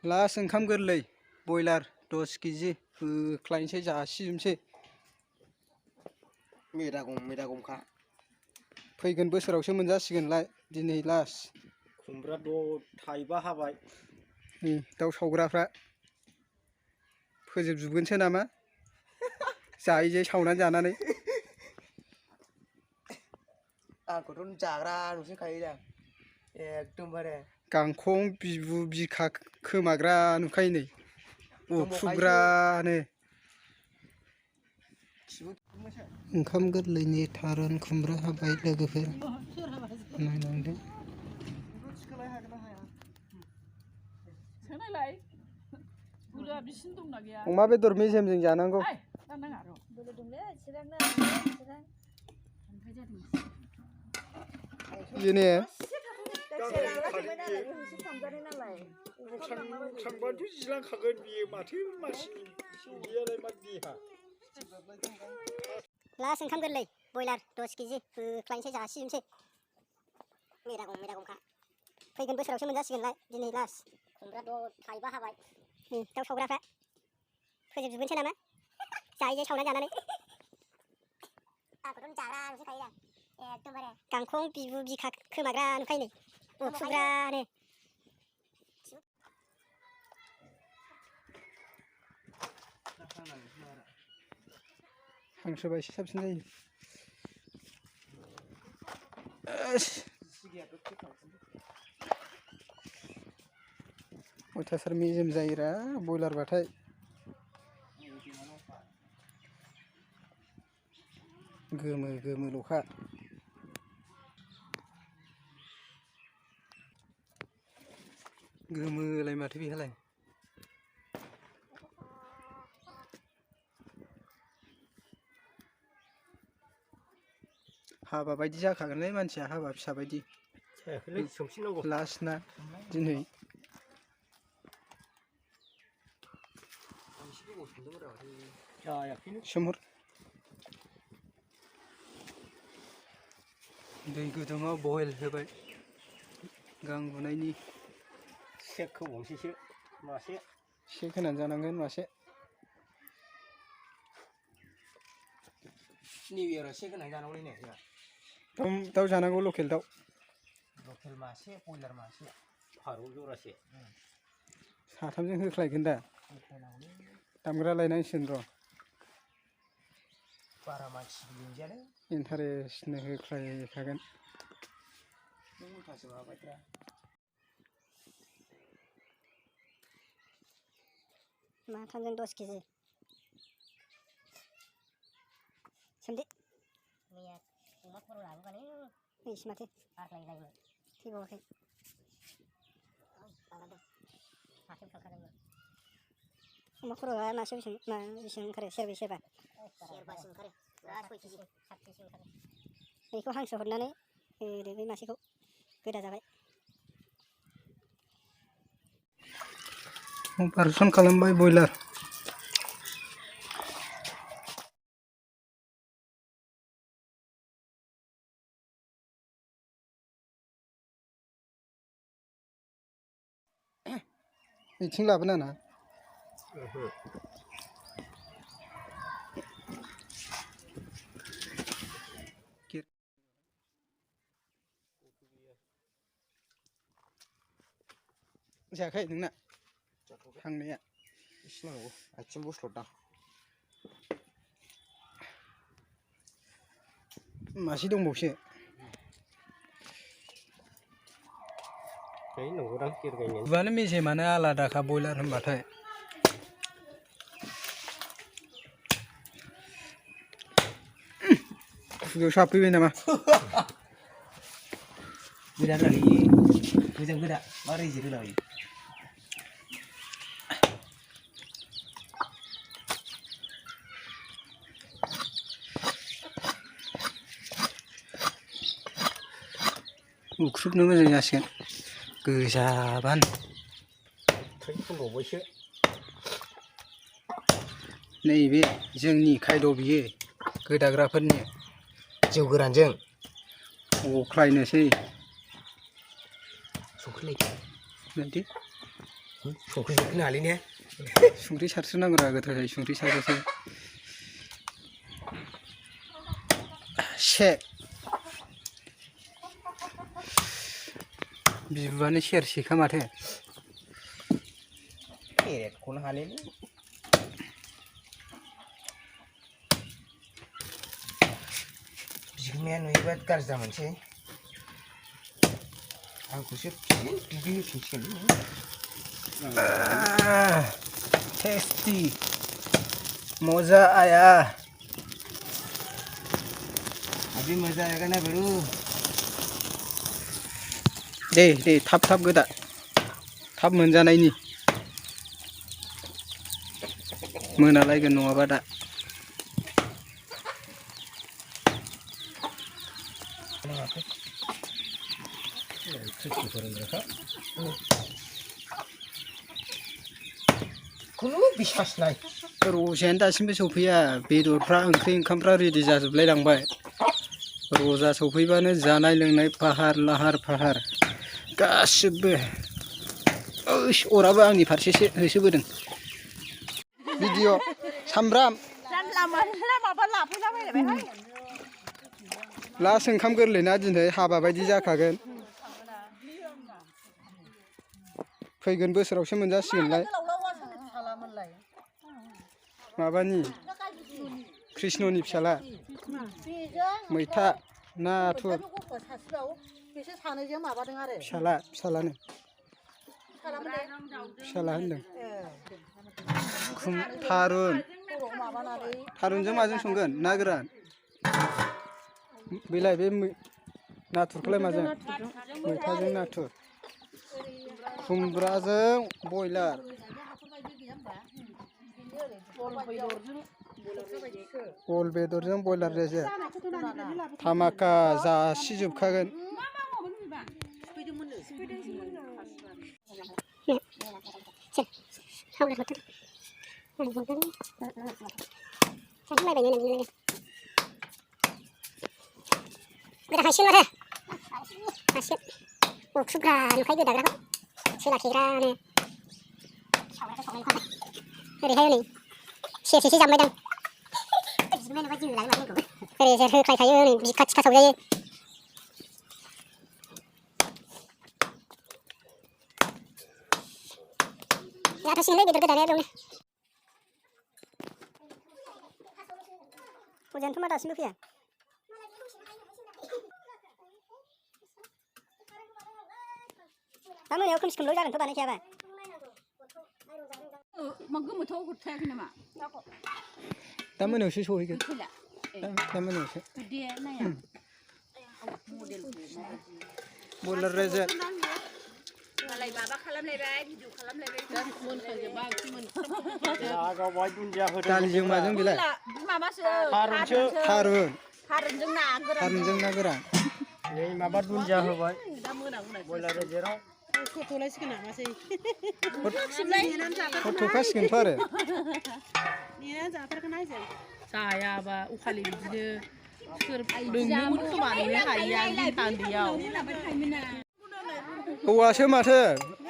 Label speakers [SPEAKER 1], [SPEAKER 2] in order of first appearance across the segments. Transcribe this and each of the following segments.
[SPEAKER 1] Last ओंखाम गोरलै बयलार 10 केजि होख्लायनोसै जासिजोबनोसै।
[SPEAKER 2] मेदागमखा
[SPEAKER 1] फैगोन बोसोरावसो मोनजासिगोनलाय दिनै लास्ट।
[SPEAKER 2] खुमब्रा थाइबा हाबाय।
[SPEAKER 1] दाउ सावग्राफ्रा फोजोबजोबगोनसो नामा जायै सावनानै जानानै।
[SPEAKER 2] आंखौथ' जाग्रा नुसोखायो दा एकदमबारे
[SPEAKER 1] गांखं बिबु बिखा खोमाग्रा नुखायो नै उखुग्रानो। ओंखाम गोरलैनि थारुन खुमब्रा हाबाय लोगोफोर नायलांदो। अमा बेदर मेजेमजों जानांगौ। बेनो
[SPEAKER 2] थांबाथ' जिलांखागोन बियो माथो मानसिनि बिदियालाय मा देहा।
[SPEAKER 3] लास्ट ओंखाम गोरलै बयलार 10 केजि होख्लायनोसै जासिजोबनोसै। मेदागमखा फैगोन बोसोरावसो मोनजासिगोनलाय दिनै लास्ट। खुमब्रा थाइबा हाबाय। दाउ सावग्राफ्रा फोजोबजोबगोनसो नामा जायै सावनानै जानानै। आंखौथ' जाग्रा नुसोखायो दा एकदमबारे गांखं बिबु बिखा खोमाग्रा नुखायो नै उखुग्रानो।
[SPEAKER 1] हांसोबा एसे साबसिन जायो। अयथासार मेजेम जायोरा बयलारबाथाय। गोमो गोमोल'खा। गोमोलाय माथो बेहालाय। हाबा बायदि जाखागोनलै मानसिया हाबा फिसा बायदि। लास्ट ना दिनै। सोमहर दै गुदुङाव बयल होबाय गां बुनायनि।
[SPEAKER 2] सेक होबावनोसैसो मासे।
[SPEAKER 1] सेक होनानै जानांगोन मासे।
[SPEAKER 2] निउ इयाराव सेक होनानै जानांगौलै ने।
[SPEAKER 1] दाउ जानांगौ लकेल दाउ।
[SPEAKER 2] लकेल मासे बयलार मासे फारौ जरासे।
[SPEAKER 1] साथामजों होख्लायगोन दा। दामग्रा लायनांसिगोन र'।
[SPEAKER 2] बारा मानसि लिंजायालै।
[SPEAKER 1] इन्टारेस्टनो होख्लायखागोन।
[SPEAKER 2] उल्थासो माबायब्रा।
[SPEAKER 3] माथामजों 10 केजि। सोमदे। मैया अमा खर' लाबोबानो एसे माथो आग्लायलायबाय थैबावाखै। अमा खर'आ मासे बेसेबां ओंखारो सेरब्रै सेरबा? सेरबासो ओंखारो। 6 केजि 7 केजि ओंखारो। बेखौ हांसो हरनानै होदो बे मासेखौ गोदा जाबाय।
[SPEAKER 1] अपारेसन खालामबाय बयलार। बिथिं लाबोनाङा। जायाखै नोंना थांनाया?
[SPEAKER 2] एसे नांगौ आथिं बस्लददां।
[SPEAKER 1] मासे दंबावसो। बुआनो मेजेमानो आलादाखा बयलार होनबाथाय। खुगायाव साफैबाय नामा?
[SPEAKER 2] गोदा मोजां गोदा मा रेजेक होना होयो।
[SPEAKER 1] उख्रुबनो मोजां जासिगोन गोजाबानो।
[SPEAKER 2] थै फुंबावबायसो।
[SPEAKER 1] नैबे जोंनि खायद' बियो गोदाग्राफोरनि
[SPEAKER 2] जौ गोरानजों
[SPEAKER 1] अख्लायनोसै।
[SPEAKER 2] संख्रि
[SPEAKER 1] नायदो
[SPEAKER 2] संख्रि जोबनो हालै ने
[SPEAKER 1] संख्रि सारस्रोनांगौ रा गोथाव जायो संख्रि सारबासो से बिबुआनो सेरसेखा माथो
[SPEAKER 2] एरेखौनो हालेलै बिगुमाया नुयोबा गाज्रि जामोनसै आंखौसो दुगैहोफिनसिगोन
[SPEAKER 1] टेस्टी मजा आया
[SPEAKER 2] अभी मजा आएगा ना बेरू
[SPEAKER 1] दे थाब थाब गोदा थाब मोनजानायनि मोनालायगोन नङाबा दा
[SPEAKER 2] खुनु बिसास नाय
[SPEAKER 1] रजायानो दासिमबो सौफैया बेदरफ्रा ओंख्रि ओंखामफ्रा रेडि जाजोबलाय लांबाय रजा सौफैबानो जानाय लोंनाय फाहार लाहार फाहार गासिबो ओइस अराबो आंनि फारसेसो होसोबोदों भिडिअ सामब्राम लास्ट ओंखाम गोरलैना दिनै हाबा बायदि जाखागोन फैगोन बोसोरावसो मोनजासिगोनलाय माबानि कृष्णनि फिसाला मैथा नाथुर फिसालानो फिसाला होनदों थारुनजों माजों संगोन ना गोरान बेलाय बे नाथुरखौलाय माजों मैथाजों नाथुर खुमब्राजों बयलार बल बेदरजों बयलार रेजेक धामाका जासिजोबखागोन
[SPEAKER 3] हासिगोन माथो हासिगोन अख्रुबग्रा नुखायो गोदाग्राखौ सोलाखिग्रानो ओरैहाय हनै सेरसेसो जामबायदां ओरै होख्लायखायो नै बिखा थिखा सावजायो जाथारसिगोनलै बेदर गोदानाया बेयावनो फुजायानोथ' मा दासिमबो फैया दा मोनायाव खोमसि खोमलाव जागोनथ' बानायखायाबा मा गोमोथाव हरथायाखै नामा
[SPEAKER 1] दा मोनायावसो सहैगोन दा मोनायावसो बयलार रेजेक
[SPEAKER 3] माबा खालामलायबाय भिडिअ
[SPEAKER 2] गावबाय दुन्दिया होदों
[SPEAKER 1] दालिजों माजों बेलाय
[SPEAKER 3] माबासो
[SPEAKER 1] थारुनजों ना गोरान
[SPEAKER 2] नै माबा दुन्दिया होबाय बयलार रेजेकआव
[SPEAKER 4] थलायसिगोन नामासै
[SPEAKER 1] थ'खासिगोनथ' आरो
[SPEAKER 4] नेना जाथारगोन आइजों जायाबा उखालि बिदिनो सोर लोंनोमोन खोमा नेनो हायिया गिथान्दैयाव
[SPEAKER 1] हौवासो माथो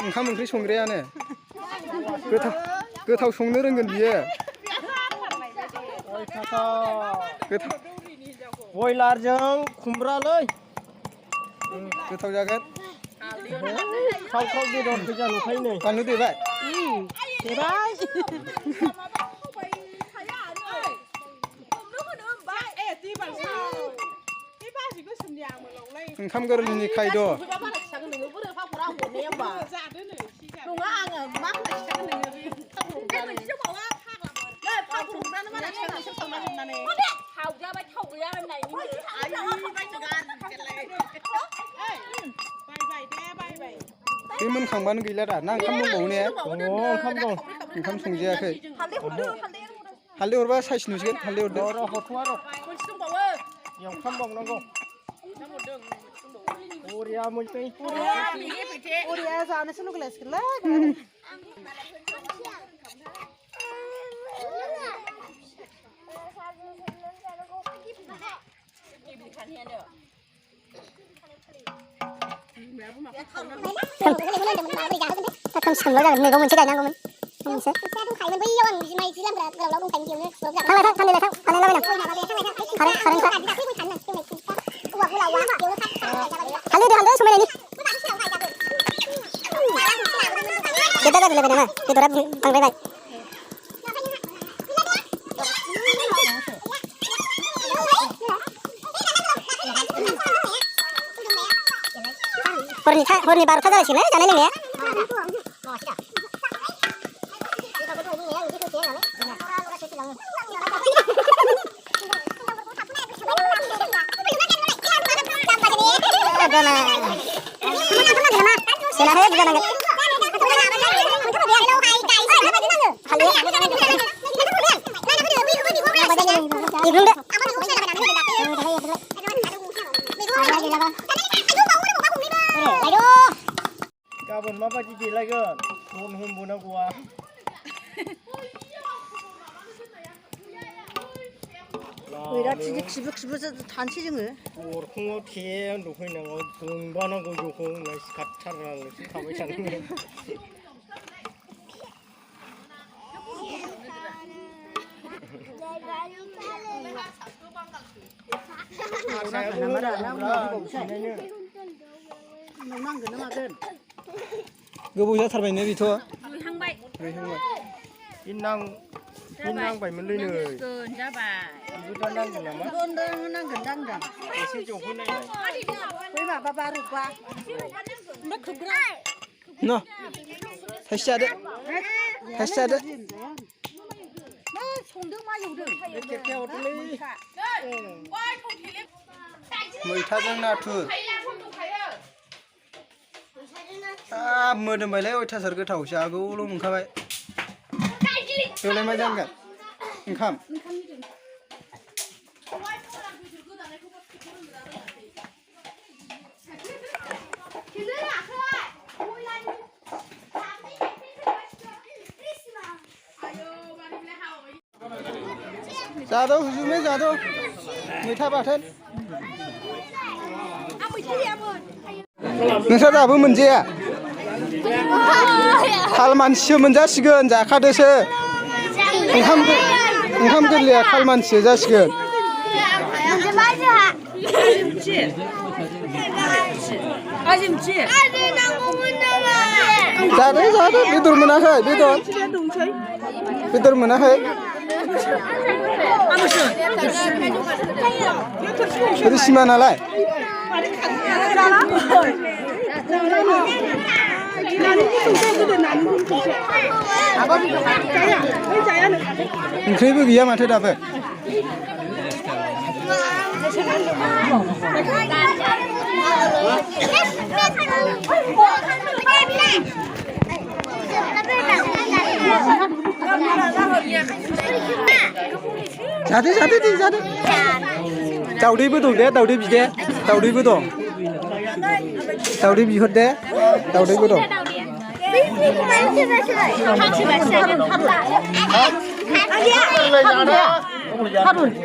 [SPEAKER 1] ओंखाम ओंख्रि संग्रायानो गोथाव संनो रोंगोन बियो
[SPEAKER 2] बयलारजों खुमब्रालै
[SPEAKER 1] गोथाव जागोन
[SPEAKER 2] खाव बेदर गोजा नुखायो नै
[SPEAKER 1] बानलु देबाय ओंखाम गोरलैनि खायद' बे मोनखांबानो गैला दा ना ओंखाम दंबावो ने
[SPEAKER 2] ओंखाम दं
[SPEAKER 1] ओंखाम संजायाखै हालदै हरबा साइस नुसिगोन हालदै हरदो
[SPEAKER 2] हरथ'आ र' एवफ्रामबावनांगौ बरिया मोनसै
[SPEAKER 4] बरिया जानोसो लुगैलायसिगोनलै
[SPEAKER 3] हांसोखौल' जागोन मैगं मोनसे गायनांगौमोन मोनसे दंखायोमोन बैयाव आं बिमाय जि लामग्रा गोलाव दंखायोमोन बेयावनो थांलाय लाबायना हालदै समायनायनि गेदा जागोनलायबाय नामा बेदरा बांद्रायबाय हरनि 12था जालायसिगोन जानाय लोंनाया
[SPEAKER 2] गाबोन माबायदि देलायगोन बन हमबोनांगौआ
[SPEAKER 4] खिबो थानोसै जोङो
[SPEAKER 2] अरखङाव थे उन्दुफैनांगौ जोंबानांगौ जखौ होनना सिखारथारनांगौसो थाबाय थानांगौ
[SPEAKER 1] गोबाव जाथारबायनो बेथ'
[SPEAKER 2] नांबायमोनलै नै बेबो दा नांगोन नामा एसे जौहोनायलाय
[SPEAKER 4] बै माबा बारुबा
[SPEAKER 1] न' थाइसे जादो
[SPEAKER 4] संदों मा एवदों
[SPEAKER 1] मैथाजों नाथुर मोदोमबायलाय अयथासार गोथावसो आगोलाव मोनखाबाय बेवलाय मा जानगोन ओंखाम जादो हुजुमै जादो मैथा बाथोन नोंस्रा दाबो मोनजाया खाल मानसिसो मोनजासिगोन जाखादोसो ओंखाम गोरलैया खाल मानसिसो जासिगोन जादो बेदर मोनाखै बेदर मोनाखै रिसिमा नालाय ओंख्रिबो गैया माथो दाबो जादो दाउदैबो दं दे दाउदै बिदे दाउदैबो दं दाउदै बिहर दे दाउदैबो दं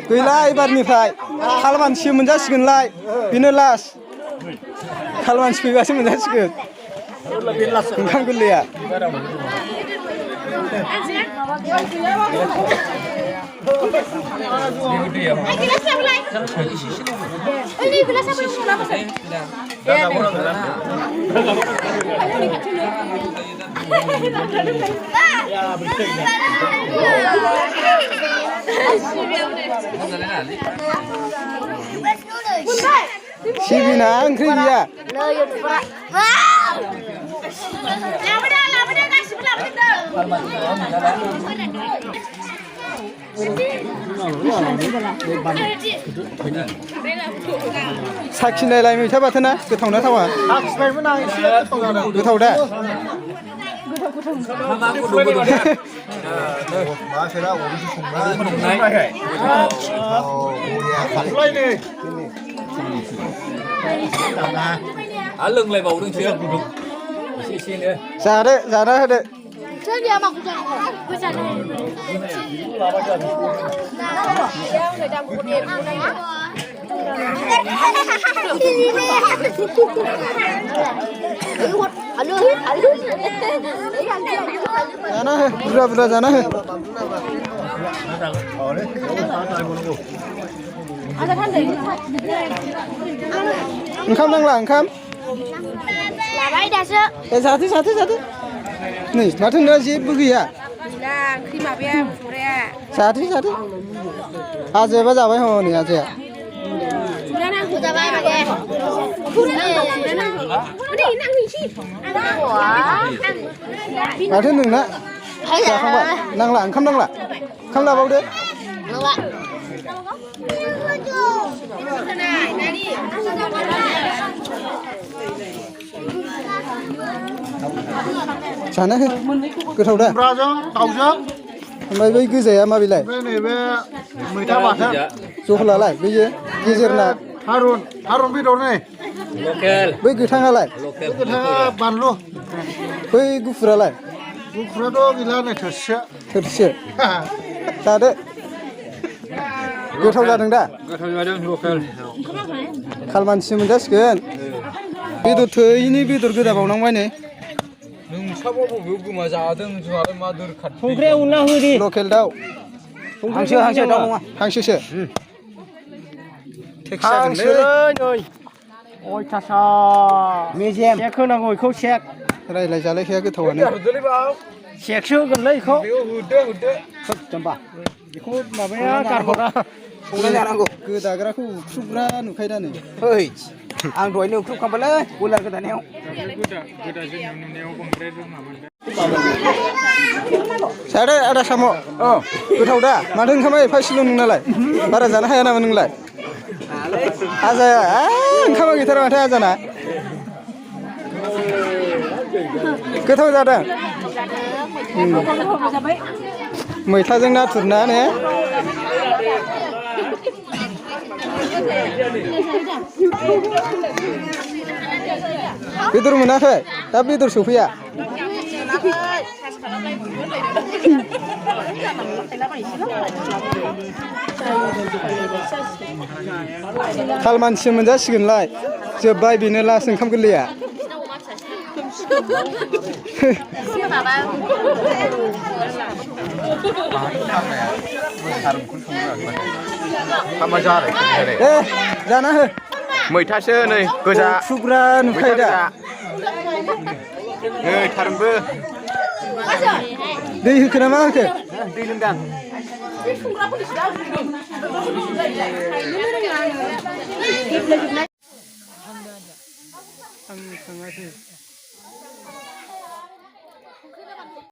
[SPEAKER 1] गैला एबारनिफ्राय खाल मानसि मोनजासिगोनलाय बेनो लास्ट खाल मानसि फैबासो मोनजासिगोन ओंखाम गोरलैया सिबिना ओंख्रि गैया साखिनायलाय मैथा बाथोना गोथाव ना थावा गोथाव दा
[SPEAKER 5] लोंलायबावदोंसो
[SPEAKER 1] जाना होदो
[SPEAKER 3] सोरनिया माखौ जानांगौ
[SPEAKER 1] जाना है बुरजा बुरजा जाना है ओंखाम नांला ओंखाम
[SPEAKER 3] लाबाय दासो
[SPEAKER 1] ए जादो जादो जादो नै माथो नोंना जेबो गैया
[SPEAKER 4] गैला ओंख्रि माबाया संग्राया
[SPEAKER 1] जादो जादो आजायाबा जाबाय हनै आजाया
[SPEAKER 3] जाबाय मागे
[SPEAKER 1] माथो नोंना जाखांबाय नांला ओंखाम नांला ओंखाम लाबावदो
[SPEAKER 3] नांला
[SPEAKER 1] जाना हो गोथाव दा
[SPEAKER 2] खुमब्राजों दाउजों
[SPEAKER 1] ओमफ्राय बै गोजाया माबेलाय
[SPEAKER 2] ओमफ्राय नैबे मैथा बाथोन
[SPEAKER 1] जहलालाय बैयो गेजेरना
[SPEAKER 2] थारुन बेदर नै
[SPEAKER 5] Lokal.
[SPEAKER 1] बै गोथाङालाय
[SPEAKER 5] Lokal.
[SPEAKER 2] गोथाङा बानलु
[SPEAKER 1] बै गुफुरालाय
[SPEAKER 2] गुफुराथ' गैला नै थोरसिया
[SPEAKER 1] थोरसिसे जादो गोथाव जादों दा
[SPEAKER 5] Gothau जादों lokal.
[SPEAKER 1] खालमानसि मोनजासिगोन बेदर थैनि बेदर गोदाबावनांबाय नै
[SPEAKER 5] नोंसाबो बबेयाव गोमा जादों जोंहालाय मा दोरखार
[SPEAKER 2] संख्रिया उनना हो दे
[SPEAKER 1] लकेल दाउ
[SPEAKER 2] हांसो दाउ नङा
[SPEAKER 1] हांसोसो टेक्स
[SPEAKER 2] हांसो
[SPEAKER 1] जागोनलै
[SPEAKER 2] नै अयथासार मेजेम सेक होनांगौ बेखौ सेक
[SPEAKER 1] रायलाय जालायखाया गोथावानो
[SPEAKER 5] हरदोलै बाव
[SPEAKER 2] सेकसो होगोनलै बेखौ
[SPEAKER 5] बेयाव होदो
[SPEAKER 2] जाम्बा बेखौ माबाया गारहरा
[SPEAKER 1] संना जानांगौ गोदाग्राखौ उख्रुबग्रा नुखायो दा नै
[SPEAKER 6] ओइ आं दहायनो उख्रुबखांबायलै बयलार गोदानायाव
[SPEAKER 1] जादो आदा साम' गोथाव दा माथो ओंखामा एफा एसेल' नोंनालाय बारा जानो हाया नामा नोंलाय आजाया ओंखामा गैथारा माथो आजाना गोथाव जादों मैथाजों नाथुर ना ने बेदर मोनाखै दा बेदर सफैया खालमानसि मोनजासिगोनलाय जोब्बाय बेनो लास्ट ओंखाम गोरलैया ए जाना हो
[SPEAKER 6] मैथासो नै गोजा
[SPEAKER 1] खुब्रा नुखायो दा
[SPEAKER 6] नै थारुनबो
[SPEAKER 1] दै होखो ना मा होखो
[SPEAKER 6] दै लोंदां
[SPEAKER 1] आं थाङासै